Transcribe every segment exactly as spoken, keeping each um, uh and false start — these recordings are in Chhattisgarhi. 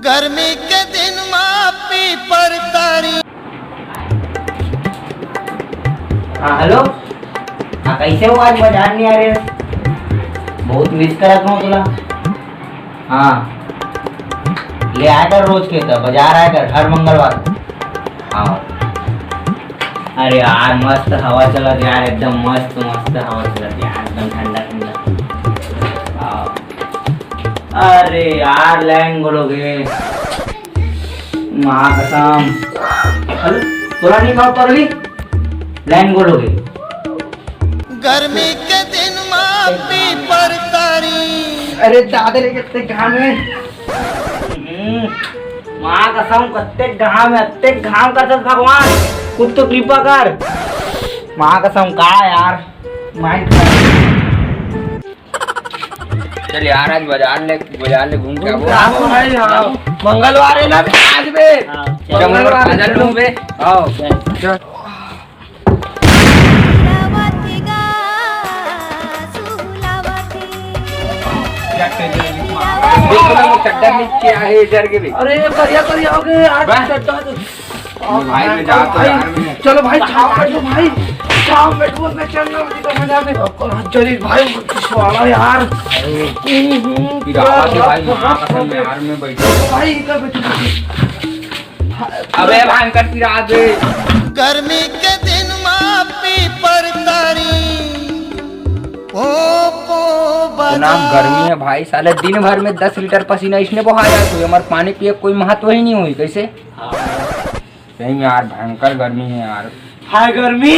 गर्मी के दिन मा पीपर तारी। हाँ, हेलो। हाँ, कैसे हो? आज बाजार नहीं आ रहे? बहुत मिस करत हूँ तुला। हाँ, ले आया कर रोज के, तो बाजार आया कर हर मंगलवार। हाँ। अरे यार, मस्त हवा चलत यार, एकदम मस्त मस्त हवा चलत यार, एकदम ठंडा ठंडा। हाँ। अरे यार, लाइन गोलोगे, माँ कसम। हेलो, तोला नहीं खाओ पगली, लाइन गोलोगे। गर्मी के दिन मा पीपर तारी। अरे दादा रे, कितने घाम है। हम्म, माँ कसम, कत्ते घाम है, अत्ते घाम करत भगवान, कुछ तो कृपा कर। माँ कसम, का यार, माइंड। चल यार, आज बाजार ले, बाजार ले घूम के आबो। हाँ भाई, हाँ। मंगलवार है ना आज बे? हाँ, चल। मंगलवार है, बाजार चलो। घूम बे। आओ। चल। चल। देख ना, वो चड्डा नीचे आहे, इधर के भी। अरे, ये करिया, करिया हो गए यार, वाह। चड्डा तो। भाई, मैं जाता हूँ भाई, यार, मैं। चलो भाई, छाव बैठो भाई, छाव बैठो, मैं चल रहा हूँ, तो मजा में। चलिए भाई, पिछवाड़ा यार। अरे, हम्म, हम्म, फिर आवाज है भाई, माँ कसम, यार, मैं बैठा हूँ। भाई, इधर बैठो, बैठो। अबे भाई, कर फिर आ गए। गर्मी के दिन मा पीपर तारी, पो, पो, तो नाम बजा। गर्मी है भाई, साले दिन भर में दस लीटर पसीना इसने बहा जाए, कोई हमारे पानी पिए कोई महत्व ही नहीं हुई, कैसे? सही में यार, भयंकर गर्मी है यार। हाय गर्मी।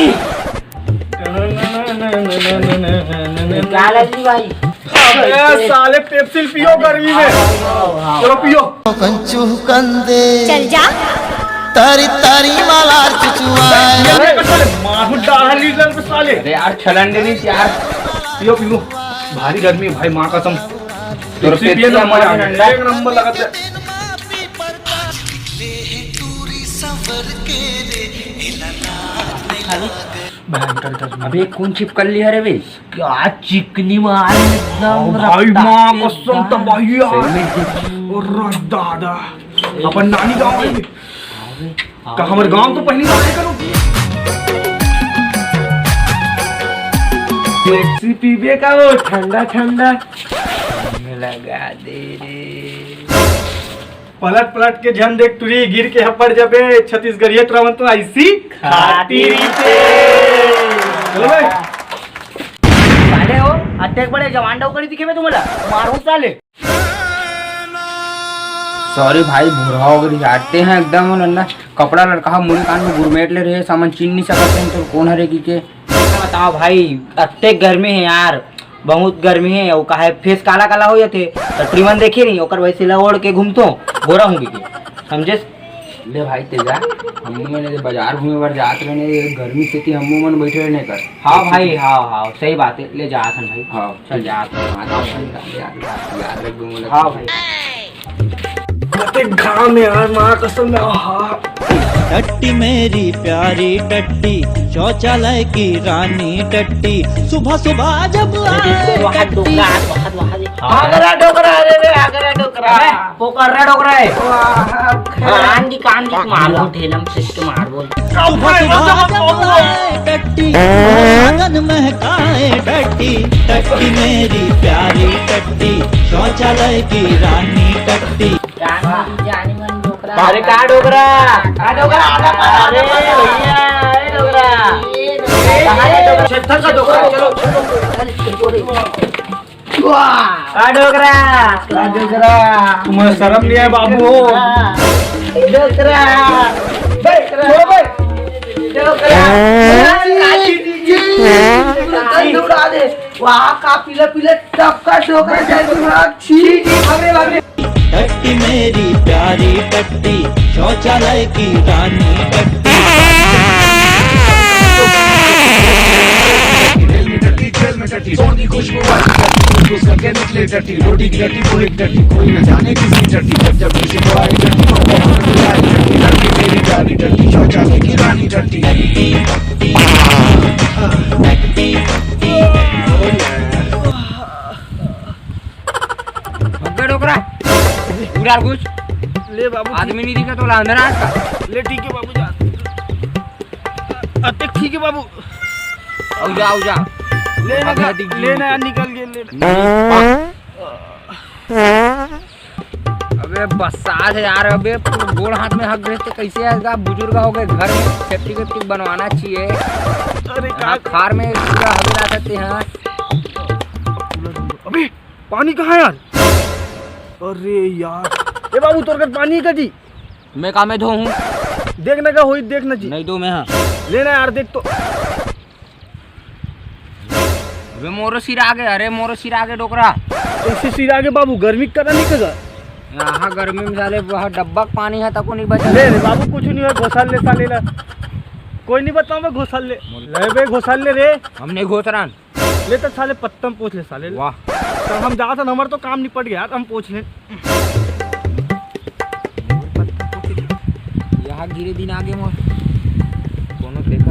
क्या लगी भाई? अबे साले पेप्सी पियो गर्मी में। चलो पियो। कंचू कंदे। चल जा। तारी तारी मालार चुचुआए। अरे साले, मारू डाल लीटर पे साले। अरे यार, छलन दे दी यार। पियो, पियो। भारी गर्मी है भाई, माँ कसम। तोर पेप्सी पिए ना, पेप्सी मजा आ हमारे गया। ठंडा। एक नंबर लगा। भयंकर गर्मी। अबे कौन चिपकल लिया रे बे? क्या चिकनी मार एकदम ओ भाई, रफ्तार माँ से कसम एकदम। तबाही यार। सही में। और दादा, अपन नानी गाँव है। अबे, का हमारे गाँव तो पहली बार आए करो। पेप्सी पीबे का वो ठंडा ठंडा। लगा दे रे। पलट पलट के झन देख टुरी, गिर के हपड़ जबे, छत्तीसगढ़िया टुरावन तो ऐसी खाती रहिथे। चलो भाई। साले हो, अतेक बड़े जवान डौकरी दिखे में तुम्हाला, मारो साले। सॉरी भाई, भूरा हो गई, हटते हैं एकदम, नन्ना कपड़ा लड़का हा, मुड़ी कान में गुरमेट ले रहे, सामान चीन नहीं सकते हैं, तो कौन हरे की के? बताओ भाई, अतेक गर्मी है यार, बहुत गर्मी है, वो काहे फेस काला काला हो जाथे, तो ट्रिमन देखे नहीं, ओकर वैसे ला ओढ़ के घूमतो, गोरा हूँ के, समझे? ले भाई तेजा, हम मैंने बाजार घूमे बर जात रहने, ये गर्मी से थी हम मन बैठे रहने कर। हाँ भाई, हाँ, हाँ, सही बात है, ले जात हन भाई। हाँ, चल जात हन। हाँ, जात हन, याद, याद रख दूंगा, हाँ भाई। कते घाम यार, माँ कसम, आहा। टट्टी मेरी प्यारी टट्टी, शौचालय की रानी टट्टी, सुबह सुबह जब आए वहाँ टट्टी। डोकरा, वहाँ, वहाँ, वहाँ। आगरा डोकरा, अरे रे, आगरा डोकरा। अबे, पोकर्रा डोकरा है। वाह, कान की, कान की मार बोल, ठेलम से इसके मार बोल। सुबह सुबह जब आए टट्टी, आंगन महकाए टट्टी, टट्टी मेरी प्यारी टट्टी, शौचालय की रानी टट्टी। जानी, जानी मन डोकरा। अरे का डोकरा? का डोकरा? आधा पारा, अरे आधा पारा। भैया, ए डोकरा। ए, कहाँ है डोकरा? छत्थर का डोकरा, चलो, चलो। वाह! का डोकरा? का डोकरा? तुम्हें शर्म नहीं आया बाबू हो? डोकरा। बे, छोड़ो बे। डोकरा। काटी दीजिए। पूरा तन उड़ा दे। वाह, का पीला पीला टपका डोकरा जैसे, छी, छी, भाग रे, भाग रे। टट्टी मेरी प्यारी टट्टी, शौचालय की रानी टट्टी। रेल में टट्टी, जेल में टट्टी, सोनी खुशबू वाली टट्टी, कुछ कुछ करके निकले टट्टी, रोटी की टट्टी, पूरी की टट्टी, कोई न जाने किसकी टट्टी, जब जब किसी को आए टट्टी, तो वो हमें बुलाए टट्टी, टट्टी मेरी प्यारी टट्टी, शौचालय की रानी टट्टी। टट्टी, टट्टी, टट्टी। भग्गा डोकरा, पूरा घुस। ले बाबू, आदमी नहीं दिखा तो अंधरा है का? ले ठीक है बाबू, जा। अते ठीक है बाबू। आओ जा, आओ जा। ले ना, भाग जा, डिग्गी ले ना यार, निकल। निकल गए, ले ना। अबे बस्सात है यार, अबे गोड़ हाथ में हक गए तो कैसे आएगा? बुजुर्ग हो गए, घर में सेफ्टी वेफ्टी बनवाना चाहिए। अरे हाँ, का खार में पूरा हवे ला सकते हैं। अबे पानी कहाँ है यार? अरे यार, ए बाबू, तोर घर पानी है का जी? मैं का में धोहूँ? देख ना का होई, देख ना जी। नहीं दो मैं, हाँ। ले ना यार, देख तो। अबे मोरो सिर आगे, अरे मोरो सिर आगे डोकरा। कैसे सिर आगे बाबू, गर्मी करा नहीं कगा? यहाँ गर्मी में साले वहाँ डब्बा के पानी है तको नहीं बचा। ले रे बाबू, कुछ नहीं है, घोसाल ले साले ला। कोई नहीं बताऊँ मैं, घोसाल ले। ले बे, घोसाल ले रे। हम नहीं घोस रहा। ले तो साले पत्तम पोछ ले साले। वाह। तब हम जात हन, हमर तो काम निपट गया, हम पोछ ले। यहाँ गिरे दिन आगे मोर। कोनो देख